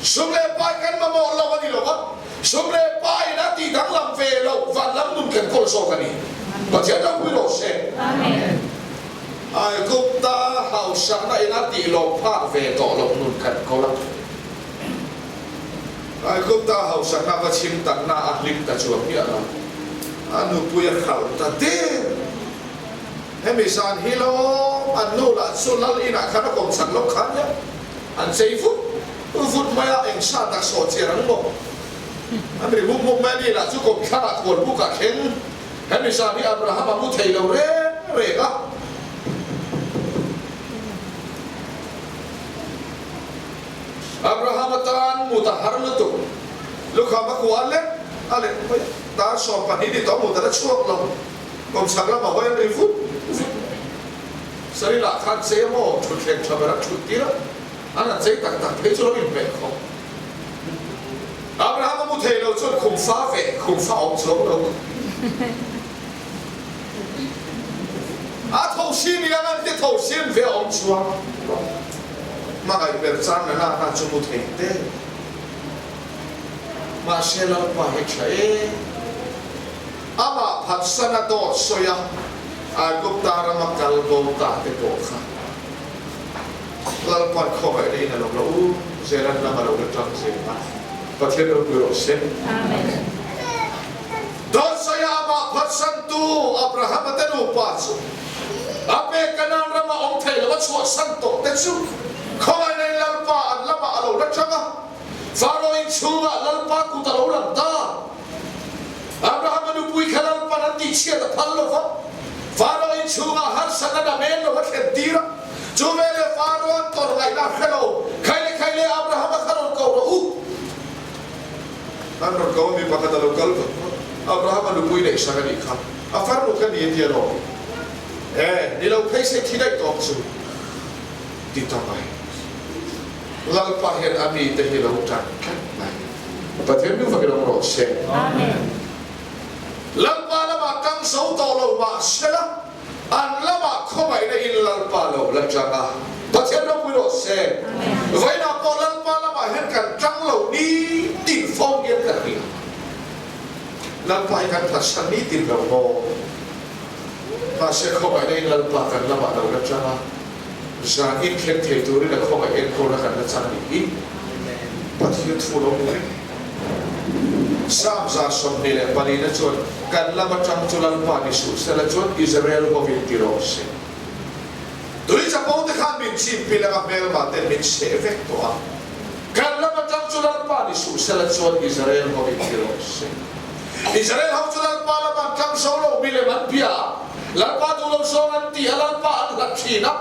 Sum leh pai kan mamawh lo a ni lo va, sum leh paiin a tih danglam ve loh vanlam nun kan kawl zawk a ni. Pathian ropui rawh se. Aigupta hausakna in a tih lawm phak ve tawh loh nun kan kawl a. Aigupta hausakna va chhim takna a hlim ta chuang miah lo. A nupui a khalh ta der. Hemi zan hi lawm an nu lah chu lal inah khan a kawm chhan lawk kha nia. An chei vut vut mai a, eng sa tak sawh chiar ang maw? An ri mup mup mai a ni lah chu kawmthlang ah khual buk ah thleng. Hemi zan hi Abraham a mu thei lo reng reng a. Abraham atan mut a har lutuk. Lukham a kuah lek a lek mai a, dar 12 ni tawh mut a la chhuak lo. Kawmchhak lamah hawi an ri vut vut. Sari lah khan chei maw thutthleng tha ber an thut tir a, an han chei tak tak phei chu lo inhmeh khawp. Abraham a mu thei lo chuan khum fa ve, khum fa awm chuang lo. A tho si ni ang an ti tho sin ve awm chuang lo. Hmangaih ber chan na na chu mu thei te. Mahse Lalpa hi tha e. Amah phatsana dawt sawi a, Aigupta rama kal bo ta te pawh kha Lalpan khawngaihna in a lo la u zel an lam a lo la tang zel a, Pathian ropui rawh se. Dawt sawi a amah phatsantu Abrahama te nupa chu a pek Kanaan rama awm thei lo a chhuahsan tawh te chu khawngaihna in Lalpa an lamah a lo la tang a, Faro inchhungah Lalpa kut a lo lang ta. Abrahama nupui kha Lalpan an tihchhiat a phal lo va, Faro inchhungah harsatna namen lo a thlen tir a. Chu veleh Faro an tawrh ngaihna a hre lo, Khai le khai le, Abrahama kha rawn ko rawh u. An rawn ko a, mi pakhat a lo kal vat vat. Abrahama nupui neih sak a nih kha, a farnu kha ni a ti alawm. E, ni lo phei se thi daih tawp chu ti ta mai. Lalpa hian a mite hi lo tan tlat mai. Pathian nu fakin awm rawh se. Lalpa lamah tang zo tawh lo mah sela, an lamah khawngaihna in Lalpa lo la tang a, Pathian ropui rawh se. Vawiinah pawh Lalpa lamah hian kan tang lo ni tin fo hian kan hria. Lalpa hi kan phatsan ni tin lo maw? Mahse khawngaihna in Lalpa kan lamah lo la tang a. Zan in thleng thei turin a khawngaih enkawlna kan la chang nih hi Pathian thu lo ni reng. Psalm 24 na chuan kan lam atang chu Lalpa ni suh sela chuan Israel hovin ti rawh se. Tui chapo te khan min chim pil anga hmelma ten min seh vek tawh a. Kan lam atang chu Lalpa ni suh sela chuan Israel hovin ti rawh se. Israel ho chu Lalpa lam an tlang zo lo milem an bia a. Lalpa duh lo zawng an ti a, Lalpa an hlat thin a.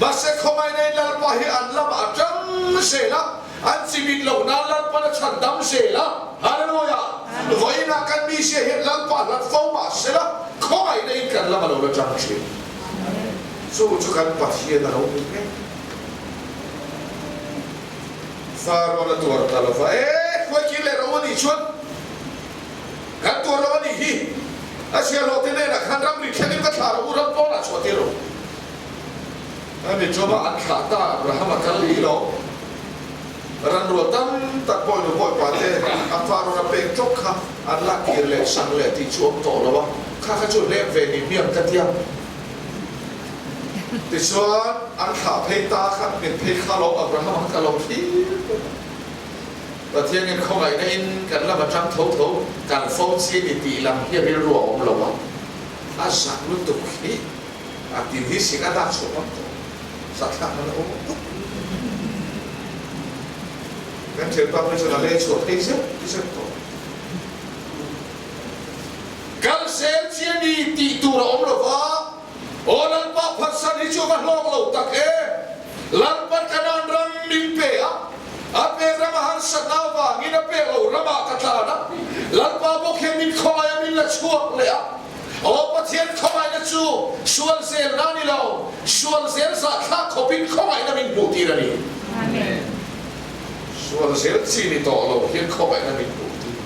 Mahse khawngaihna in Lalpa hi an lamah a tang zel a, an chimit loh nan Lalpan a chhan dam zel a. Hallelujah! Vawiinah kan mizia hian Lalpa hlat fo mah sela, khawngaihna in kan lam a lo la tang thin. Chu chu kan Pathian a lo ni mek. Farawn a tuar ta lo va, E, khuaikir leh ro a nih chuan kan tuar lo a nih hi. A chhiahhlawh te hnenah khan ramri thlengin va thlah rawh u, ram pawnah chhuah tir rawh u. A mi chawma an thlah ta Abraham a kal hi lo. Ranrual tam tak pawhin u bawipa te a Farawn a pek tawk kha an lak kir leh sang leh tih chu awm tawh lo a, kha kha chu hlep ve ni hmiang ka tia. Tichuan, an thlah phei ta kha mit phei kha lo Abraham a ka lo thlir bawk a. Pathianin khawngaihna in kan lam atang tho tho kan fo chi ni tih lam hi rilru a awm lo a, a zak lutuk hi a tin hi sik a dak chhuah ngam tawh, zahthlak man a awm awm tawp. Kan thianpa phei chuan a lei chhuah phei zeuh zeuh tawh. Kal zel chi a ni tih tur a awm lo va, Aw Lalpa phatsan hi chu va hlawk lo tak e, Lalpa Kanaan ram min pe a, a pek ram a harsatna avangin a pek lo ramah ka tlan a, Lalpa bawk hian min khawngaih a min la chhuak leh a, Aw Pathian khawngaihna chu sual zelna a ni lo, sual zel zahthlak khawpin khawngaihna min hmuh tir a ni. Sual zel chi ni tawh lo hian khawngaihna min hmuh tir.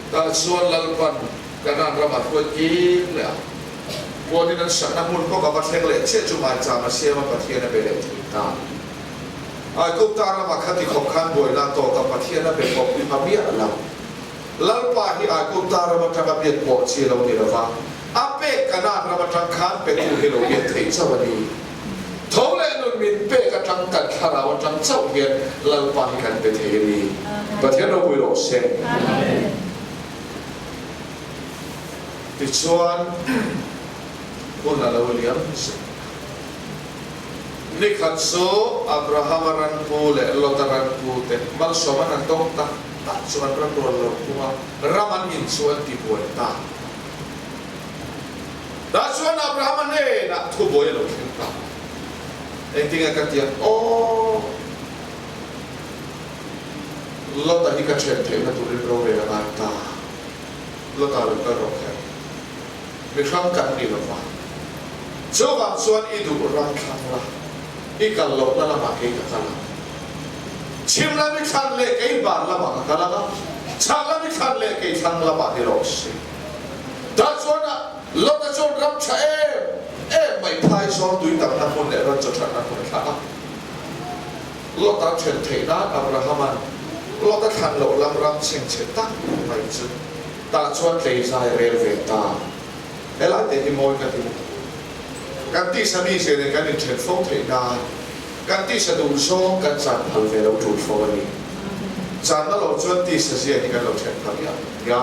Tah chuan Lalpan Kanaan ramah hruai kir leh a, puanin an sakna hmun kawng a va thleng leh chiah chu maicham a siam a, Pathian a be leh thei ta. Aigupta ramah khati khawp khan buaina a tawk a, Pathian a be pawp i hma miah lo. Lalpa hi Aigupta ram atanga biak pawh chi a lo ni lo va, a pek Kanaan ram atang khan petu hi lo biak theih chauh a ni. Tho leh nun min pek atang kan thlarau atang chauh hian Lalpa hi kan pe thei a ni. Pathian ropui rawh se. Tichuan hun a lo liam zet a. Nikhat chu Abrahama ranpu leh Lota ranpu te malsawm an han dawng tak tak chu an ram rual lo thung a, ram an in chu an ti buai ta. Tah chuan Abrahama hnenah thubuai a lo thleng ta. Engtinge ka ti ang aw? Lota hi ka then theihna turin rorel a ngai ta. Lota lo kal rawh kher. Mi hrang kan ni lo va. Chuvang chuan i duh ram thlang la, i kal lohna lamah kei ka kal ang. Chhim lam i thlan leh kei hmar lamah ka kal ang a, chhak lam i thlan leh kei thlang lamah ni rawh se. Tah chuan a Lota chuan ram tha em em mai phai zawl tui tamna hmun leh ran chaw thatna hmun a thlang a. Lota then theih nan Abrahama'n Lota thlan loh lam ram chhengchhe tak mai chu tah chuan tlei zai a rel ve ta. Helai te hi mawi ka ti. Kan tisa mizia nen kan inthen fo theih nan kan tisa duh zawng kan chan phal ve lo tul fo a ni. Channa lo chuan tisa zia hi kan lo then phal hian nia.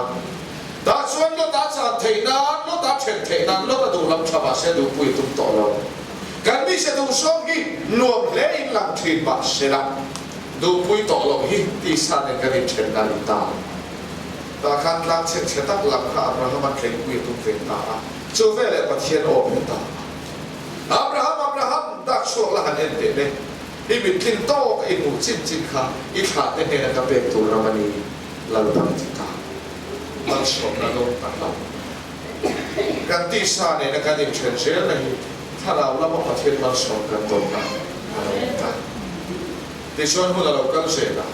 Tah chuan Lota chan theih nan, Lota then theih nan Lota duh lam tha mahse duhpui a tum tawh lo. Kan misa duh sawm hi nuam hle in lang thin mahsela duhpui tawh loh hi tisa nen kan inthen na ni ta. Tah khan tlang chhe chhe tak lam kha Abraham-a'n tleipui a tum ve ta a, chu veleh Pathian aw a hmu ta a. Abraham, Abraham, dak chhuak la han en teh le, i mittlin tawk a i hmuh chin chin kha i thlahte hnena ka pek tur ram a ni, Lalpan a ti ta. Malsawmna dawng tak lo. Kan tisa nena kan inthen zelna hi thlarau lama Pathian malsawm kan dawnna a lo ni ta. Tichuan hun a lo kal zel a,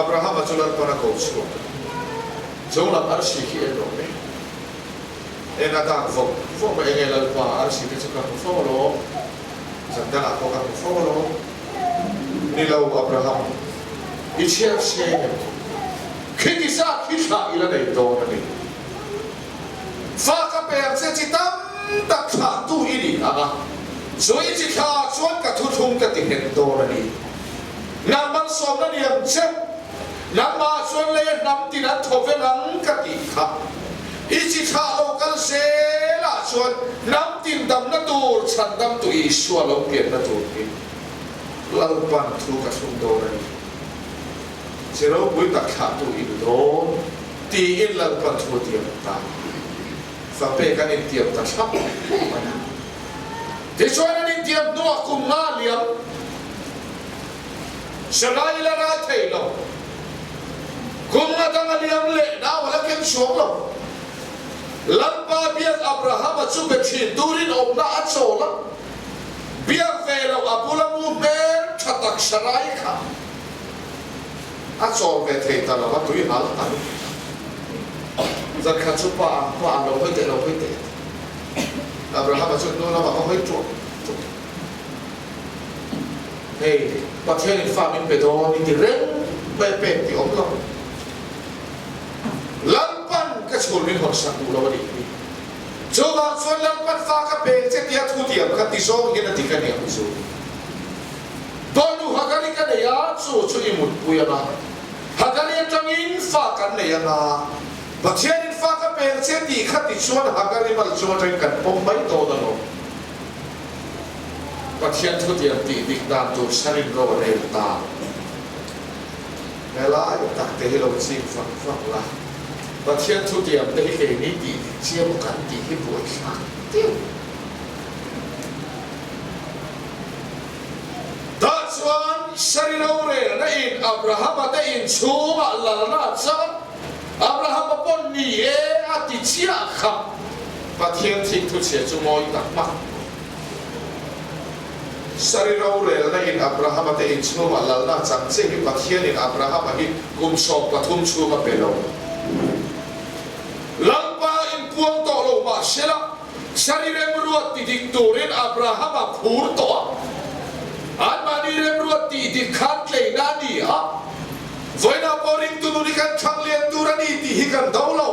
Abrahama chu Lalpan a ko chhuak a, Chunglam arsi khi en rawh le. En a dak vawk vawk a, Enge Lalpa, arsi te chu ka hmu fo alawm, zan dangah pawh ka hmu fo alawm. Ni lo, Abraham, i chhiar seng em? Khiti zat hi thlah i la nei dawn a ni. Fa ka pe ang che chi tam tak thlahtu i nih ang a, chu i chi thla chuan ka thuthlung ka ti nghet dawn a ni. Nang malsawmna ni ang che, nangmah chuan lei a hnam tin an thaw veng ang ka tih kha. I chi thlah lo kal zelah chuan hnam tin damna tur chhandamtu Isua lo pianna tur hi Lalpan thu ka thlung dawn a ni. Chi ropui tak thlahtu i ni dawn, tiin Lalpan thu a tiam ta. Fa pek an intiam ta thlap mai a. Tichuan an intiam hnuah kum nga liam Sarai la rai thei lo. Kum nga dang a liam leh nau a la keng chhuak lo. Lalpa biak Abrahama chu be thin turin awmna a chawl a, biak ve loh a bula mu hmel tha tak Sarai kha a chawl ve thei ta lo a, tui hal ta lutuk a. Zankhat chu pa ang pa ang lo hawi teh lo hawi teh a ti. Abrahama chu hnu lamah ka hawi ṭuah ṭuah. Hei, Pathianin fa min pe dawn i ti reng mai a pek tih awm lo. Lalpan ka chhul min hawn sak duh lo a nih hi. Chuvang chuan Lalpan fa ka pek che tia thu tiam kha ti zawng hian a dik a ni ang chu. Bawlnu Hagari ka nei a, chu chu i mutpui ang a. Hagari atangin fa kan nei ang a. Pathianin fa ka pek che tih kha ti chuan Hagari mal chung atangin kan pawm mai dawn alawm. Pathian thutiam tih dik dan tur sarin ro a rel ta. Helai tak te hi lo ching vak vak la, Pathian thutiam te hi keini tih dik chiam aw kan tih hi buaithlak deuh. Tah chuan sari rorelna in Abrahama te inchhungah lalna a chang. Abrahama pawn ni e a ti chiah kha. Pathian thingthu chhia chu ngawi tak hmak. Sari rorelna in Abrahama te inchhungah lalna chang che hi Pathianin Abrahama hi kum 13 chhung a pe lo. Lalpa inpuang tawh lo mahsela Sari remruat ti dik turin Abrahama phur tawh a. Anmahni remruat tih dik khan tleina a ni a. Vawiinah pawh ringtu nun hi kan thlang lian tur a ni tih hi kan do lo.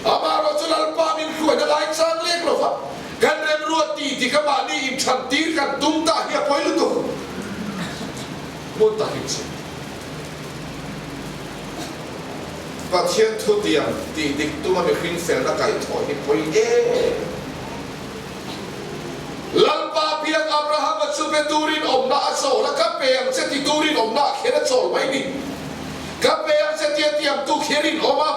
Amaherawh chu Lalpa min hruaina lai chang lek lo va, kan remruat tih dik a mahni inthan tir kan tum ta hi a pawi lutuk. Hmun takin che. Pathian thutiam tih dik tuma mihring felna kaihthawh hi pawi em? Lalpa biak Abrahama chu be turin awmna a chawl a, ka pe ang che ti turin awmna ah kher a chawl mai ni. Ka pe ang che tia tiamtu khi a rinawm a,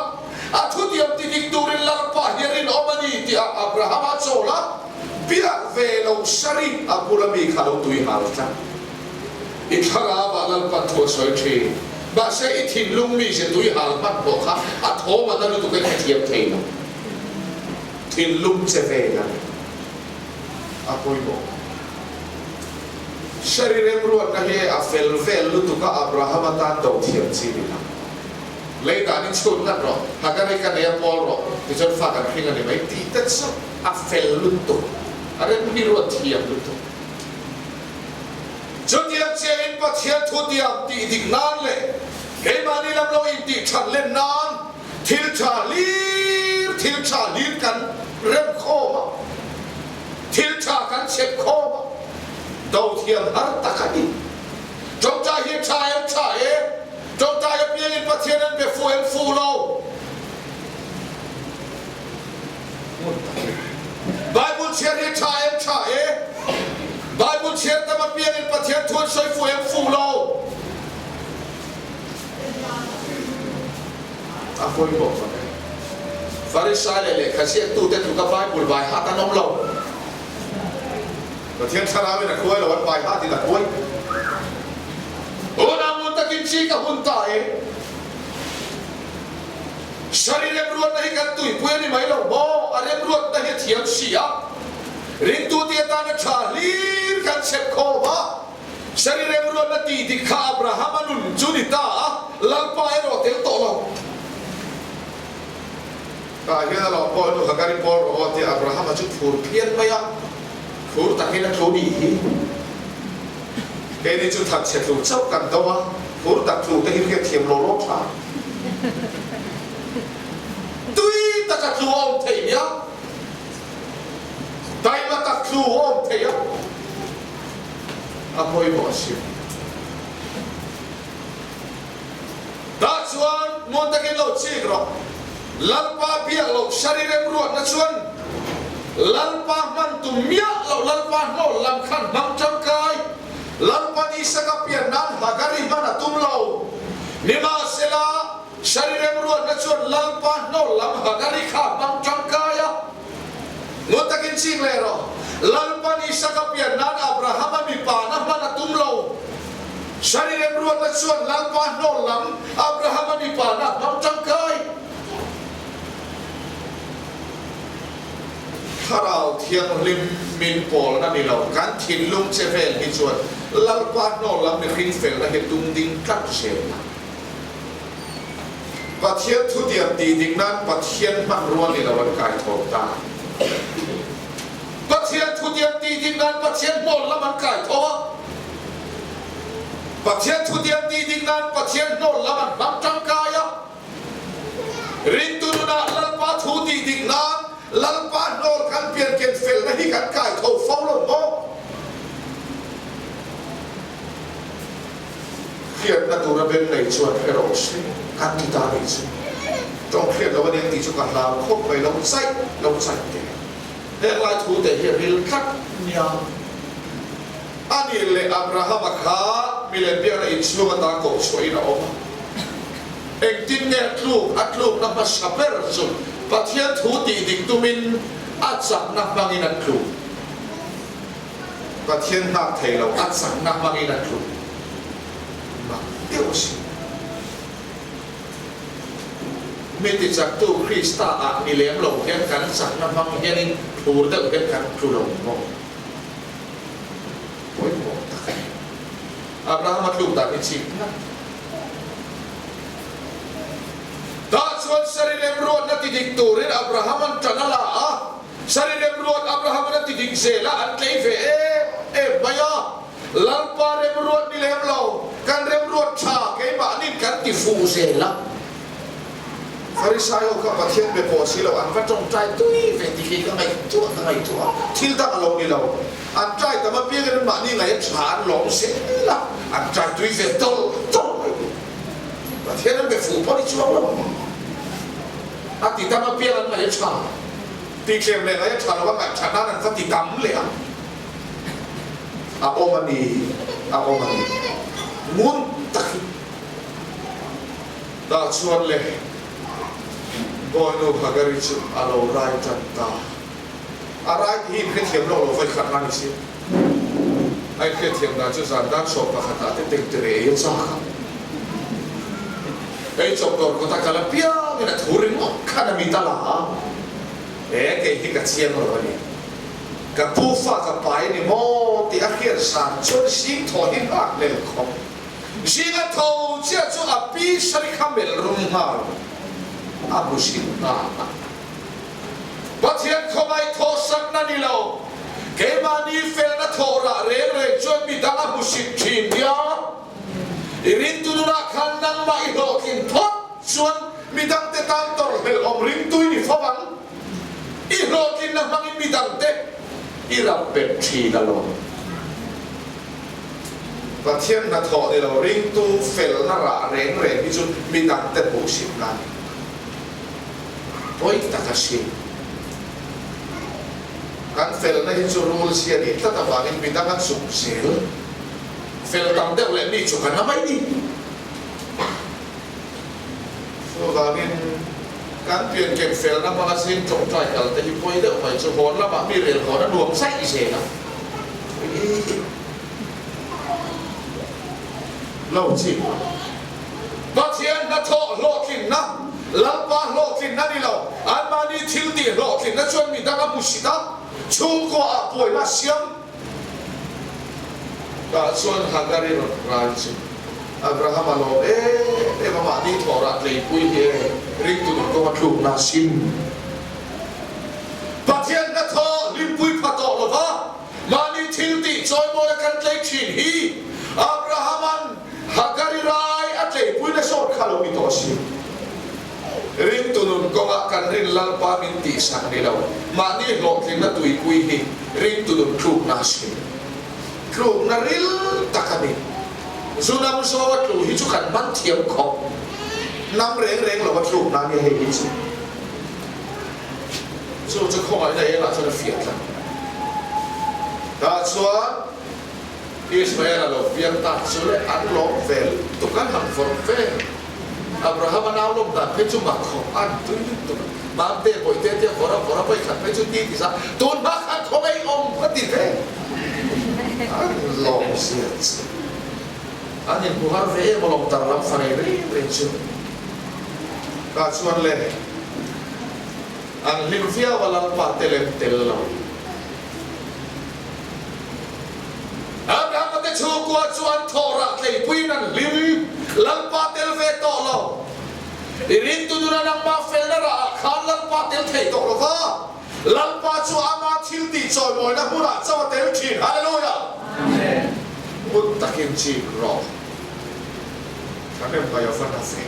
a thutiam ti dik turin Lalpa hi a rinawm a ni tih ah Abrahama a chawl a, biak ve lo Sari a bula mi kha lo tui hal tlat. I thlarau ah Lalpa thu a sawi thin. Mahse i thinlung mi ze tui hal hmanhmawh kha a thawm a na lutuk in hrethiam thei lo. Thinlung che vel a ni. A pawimawh. Shari remruatna hi a fel vel lutuk a, Abraham atan do thiam chi ni lo. Lei danin chhut ngat rawh, Hagari ka nei a pawl rawh, tichuan fa kan hring a ni mai tih te chu a fel lutuk. A rem hi ruat thiam lutuk. Chutiang chiahin Pathian thutiam tih dik nan leh keimahni lam lo intih that len nan Thil tha hlir, thil tha hlir kan rem khawm a, thil tha kan chep khawm a, do thiam har tak a ni. Tawngtai hi tha em tha e, tawngtai apiangin Pathian an be fuh em fuh lo. Bible chhiar hi tha em tha e, Bible chhiar tam apiangin Pathian thu an sawi fuh em fuh lo. A pawimawh vang e. Farisai leh lehkha ziaktute tluka Bible vai hat an awm lo. Pathian thlarauin a khuai lo, an vai hatin a khuai. Unau ngun takin chi ka hun ta e. Sari remruatna hi kan tuipui a ni mai lo maw? A remruatna hi a thiam si a. Ringtute atana tha hlir kan chep khawm a. Sari remruatna tih dik kha Abrahama nun chu ni ta a, Lalpa erawh tel tawh lo. Tah hian a lo pawh nu Hagari pawl rawh aw tia Abrahama chu phur phian mai a, phur takin a tlu nih hi. Keini chu thatchhe tlu chauh kan do a, phur tak tlu te hi hriat thiam lo rawh tha. Tui taka tlu a awm theih nia, taima tak tlu a awm theih a. A pawimawh a si. Tah chuan muan takin lo chik rawh. Lalpa biak loh sari remruatna chuan Lalpa hman tum miah loh Lalpa hnawl lam khan hmang tangkai. Lalpan Isaka pian nan Hagari hman a tum lo. Nimahsela, sari remruatna chuan Lalpa hnawl lam Hagari kha hmang tangkai a. chik leh rawh. Lalpan Isaka pian nan Abrahama mipa na hman a tum lo. Sari remruatna chuan Lalpa hnawl lam Abrahama mipa na hmang tangkai. Thlarau Thianghlim min pawlna ni lo, kan thinlung che vel hi chuan Lalpa hnawl lam mihring felna hi tum ding tlat zel a. Pathian thutiam tih dik nan Pathian hmanrua ni lo an kai thawm ta. Pathian thutiam tih dik nan Pathian hnawl lam an kai tho a. Pathian thutiam tih dik nan Pathian hnawl lam an hmang tangkai a. Ringtu nunah Lalpa thu tih dik nan Lalpa hnawl kan pian ken felna hi kan kai tho fo lo maw? Hriatna tura beng nei chuan hre rawh se kan ti ta nih chu. Tawng hriat lo a nia tih chu ka hlau khawp mai lo chaih lo chaih teh. Heng lai thu te hi a ril tlat nia. A nih leh Abrahama kha milem biakna inchhung ata koh chhuahin a awm a. Engtin nge a tluk? A tlukna hmasa ber chu Pathian thu tih dik tumin a chakna hmangin a tluk. Pathian nghak thei lo, a chakna hmangin a tluk. Mak deuh a si. Mi tichaktu Krista ah ni lem lo hian kan chakna hmang hianin phur deuh hian kan tlu lo maw? Pawimawh tak a ni. Abraham a tluk dan hi chik ngat. Tah chuan Sari remruatna ti dik turin Abraham-a'n ṭan a la a. Sari remruat Abraham-a'n a ti dik zel a, an tlei ve em em mai a. Lalpa remruat ni lem lo, kan remruat ṭha keimahnin kan ti fuh zel a. Farisai ho kha Pathian be pawh si lo, an va ṭawngṭai tui ve ti khi ka ngaihtuah ka ngaihtuah a, thil dang a lo ni lo. An ṭai tam apiangin an mahni ngaih a ṭha an lawm zel a, an ṭai tui ve tawlh tawlh mai bawk. Pathian an be fuh pawh ni chuang lo. A ti tam apiang an ngaih a ṭha, tihtlem leh ngaih a ṭha lo a ngaih ṭhat nan an va ti tam leh a. A awm a ni, a awm a ni. Ngun takin. Tah chuan le, Bawinu Hagari chu a lo rai tan ta. A rai tih hi inhrethiam lawk lo vawi khat na ni si. A inhrethiam dan chu zan dar sawm pakhatah te tengtere ei a chak a. Ei chawp dawr kawta kal apiangin a thu ringawt khan a mit a la a, He kei hi ka chiang lo a ni. Ka pu fa ka pai a ni maw tih a hriat zan chuan zing thaw hi nghak lel khawp. Zinga tho chiah chu a pi sari kha melh rum nghal a hmu hrim nghal a. Pathian khawngaih thawhsakna ni lo, keimahni felna thawh rah reng reng chuan mi dang a hmu hrim thin nia. I ringtu nunah khan nangmah i hlawhtlin phawt chuan mi dangte tan tawrhhlelh awm ringtu i ni fo ang. I hlawhtlinna hmangin mi dangte i rap bet thin alawm. Pathian hnathawh ni lo ringtu felna rah reng reng hi chu midangte hmuhsit nan pawi tak a si. Kan felna hi chu rul zia nih tlat avangin midang an chuk zel. Fel tam deuh leh mi chuk an la mai ni. Chuvangin kan pianken felna hmanga zing tawngtai kal te hi pawi deuh mai chu hawn lamah mi rel hawn a nuam zaih zel a. Lo chi. Pathian hnathawh hlawhtlinna, Lalpa hlawhtlinna ni lo, anmahni thil tih hlawhtlinna chuan mi dang a hmu sit a, chhungkua ah buaina a siam. Tah chuan Hagari rawn rai chu Abraham a lawm em em a, mahni thawhrah tleipui hi e, ringtu nun kawnga tlukna a sim. Pathian hnathawh hlimpui pha tawh lova mahni thil tih chawimawia kan tlei thin hi Abrahama'n Hagari rai a tleipuina zawt kha lo ni tawh a si. Ringtu nun kawngah kan rin Lalpa min tihsak ni lo, mahni hlawhtlinna tuipui hi ringtu nun tlukna a si. Tlukna ril tak a ni. Zu nam zawnga tlu hi chu kan man thiam khawp. Nam reng reng lova tlukna a nia hei hi chu. Chu chu khawngaihna engah chuan a fiah tlat. Tah chuan Ismael a lo piang tak chu le an lawm ve lutuk an han vawrh ve. Abraham a nau lawm dan phei chu mak khawp an tui lutuk a. Mamte bawihte tia vawrh a vawrh a vawikhat phei chu ti ti sa tun hma khan. lawmawm ka ti ve. An lawm zia chu. An inhmu har ve em alawm tar lam fa nei reng reng chu. Tah chuan le an hlim viau a Lalpa te lem tel lo. Abrahama te chhungkua chu an thawh rah tleipuiin an hlim, Lalpa tel ve tawh lo. I rintu nuna nangmah felna rah ah khan Lalpa tel thei tawh lo va, Lalpa chu ama thil tih chawimawina hmunah chauh a tel thin. Hallelujah! Ngun takin chik rawh. Thahnem ngai a va na ve.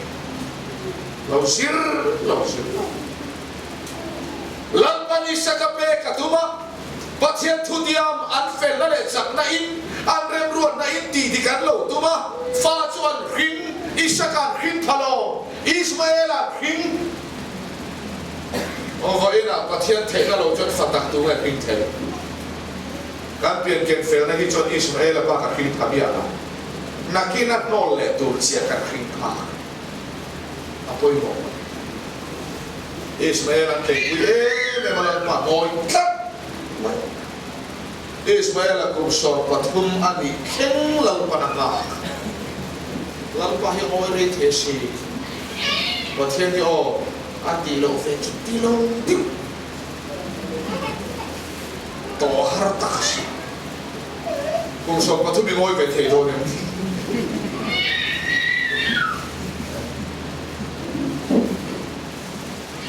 Lo zir lo zir lo. Lalpa nisa ka pek a tum a, Pathian thutiam an felna leh chakna in an remruatna in tih dik an lo tum a, fa chu an hring, Isaka an hring pha lo, Ismael an hring. Aw vawiinah Pathian theihna lo chuan fa tak tu nge hring thei? Kan pian ken felna hi chuan Ismael-a bak a hring pha miah lo. Nakin a hnawl leh tur chiah kan hring phak a pawimawh mai. Ismael an tleipui em em a Lalpa ngawi tlat mai. Ismael a kum 13 a nih thleng Lalpan a nghak. Lalpa hi ngawi rei thei si. Pathian hi aw a tih loh ve chu ti lo deuh tawh har tak a si. Kum 13 i ngawi ve thei dawn em?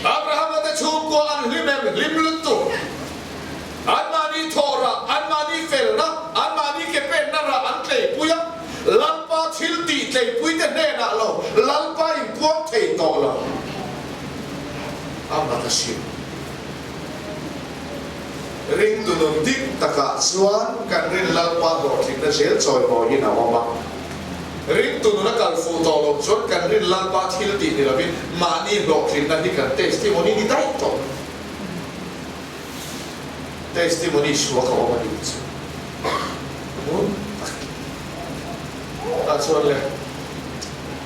Abrahama te chhungkua an hlim em? Hlim lutuk. Anmahni thawh rah, anmahni felna, anmahni ke penna rah an tleipui a, Lalpa thil tih tleipui te hnenah lo Lalpa inpuang thei tawh lo. A mak a sim. Ringtu nun dik takah chuan kan rin Lalpa hlawhtlinna zel chawimawiin a awm a. Ringtu nun a kal fuh tawh loh chuan kan rin Lalpa thil tih ni lovin mahni hlawhtlinna hi kan testimony ni daih tawh. Testimony suak a awm a nih chu. Ngun takin. Tah chuan le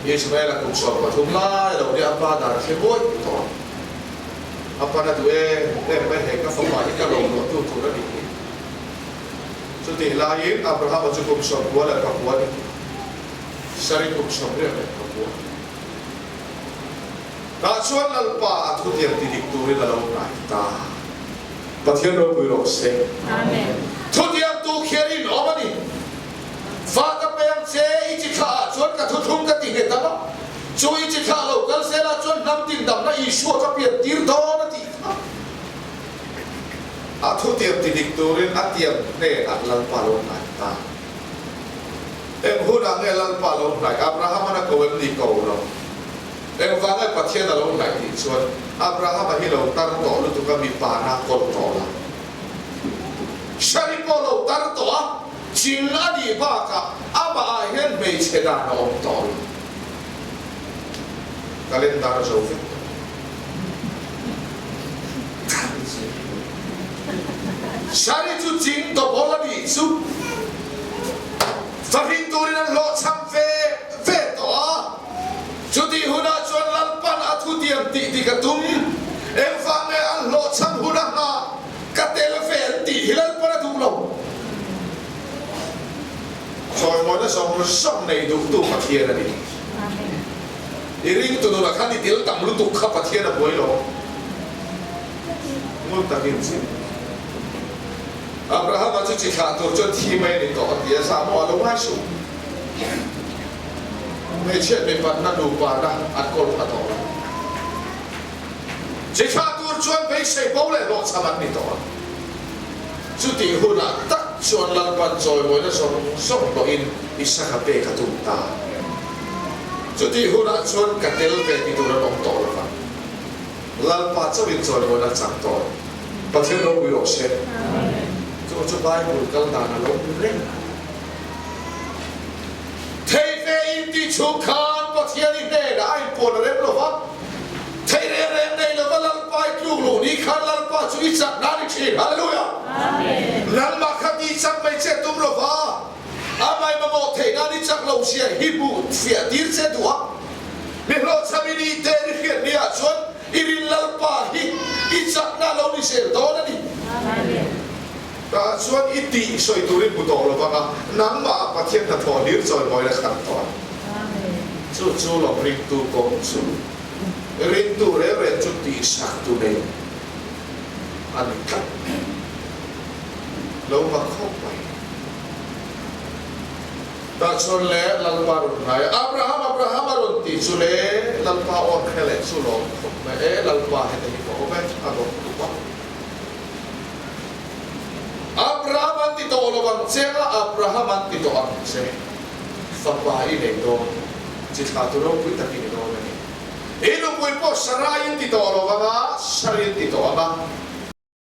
Ismael a kum 13 lai lo nia a pa dan thli buai tawh a. A pan a duh em em mai hei ka fapa hi ka lo luahtu tur a nih hi. Chutih laiin Abrahama chu kum 99 a ni. Sari kum 89. Tah chuan Lalpa a thutiam ti dik turin a lo hnai ta. Pathian ropui rawh se. Thutiam tu khian in awm a ni. Fa ka peng che i chi thlah ah chuan ka thuthlung ka ti nghet ang a. Chu i chi thlah lo kal zel ah chuan hnam tin damna Isua ka pian tir dawn a tih kha. A thutiam ti dik turin a tiam hnenah Lalpa lo hnai ta. Eng hunah nge Lalpa lo hnai? Abraham-an a ko em ni? Ko lo. Engvang nge Pathian a lo hnaih tih chuan Abraham-a hi lo tar tawh lutuk a, mipa na kawlh tawh la. Shari pawh lo tar tawh a, ching a nih bakah amah ah hian hmeichhe dan a awm tawh lo. Calendar a zo vek tawh. Shari chu ching double a nih chu fahrin turin an hlawhchham ve ve tawh a. Chutih hunah chuan Lalpan a thutiam tih dik a tum. Engvang nge an hlawhchham hun a nghah ka tel ve an tih hi Lalpan a duh lo. Chawimawina zawng zawng nei duhtu Pathian a ni. I ringtu nunah khan i tel tam lutuk kha Pathian a buai lo. Ngun takin chim. Abrahama chu chi thlah tur chuan thi mai a ni tawh a ti a, zah maw a lo ngai suh. Hmeichhiat mipatna nupa na an kawl pha tawh lo. Chi thlah tur chuan beisei bo leh hlawhchham an ni tawh a. Chutih hunah tak chuan Lalpan chawimawina zawng zawng hlawhin Isaka pek a tum ta. Chutih hunah chuan ka tel ve ti tur an awm tawh lo va. Lalpa chauhin chawimawina a chang tawh. Pathian ropui rawh se. Chu chu Bible kal dan a lo ni reng. Thei ve in tih chhung khan Pathian i hnenah a inpuan a rem lo va. Thei reng reng nei lova Lalpa i tluk luh ni khan Lalpa chu i chak nan i thin. Hallelujah! Nangmah kha tih chak mai che tum lova amai mamawh theih nan i chak lo zia hi hmuh fiah tir che duh a. Mi hlawhchham i nih te i hriat ni ah chuan i rin Lalpa hi i chakna lo ni zel dawn a ni. Tah chuan i tih sawi turin hmu tawh lo vang a, nangmah Pathian hnathawh hlir chawimawina khat tawh a ni. Chu chu lawm ringtu kawng chu ringtu reng reng chu tihsak tu nei a ni tlat lo mak khawp mai. Tah chuan le Lalpa rawn hnai a, Abraham, Abraham a rawn tih chu le Lalpa awn hre leh chu lawm khawp mai, e Lalpa heta hi ka awm e a rawn tup a. Abraham an ti tawh lo ang che a, Abraham an ti tawh ang che. Fapa i nei dawn, chi thla tu ropui tak i ni dawn a ni. I nupui pawh Sarai in ti tawh lo ang a, Sari an ti tawh ang a.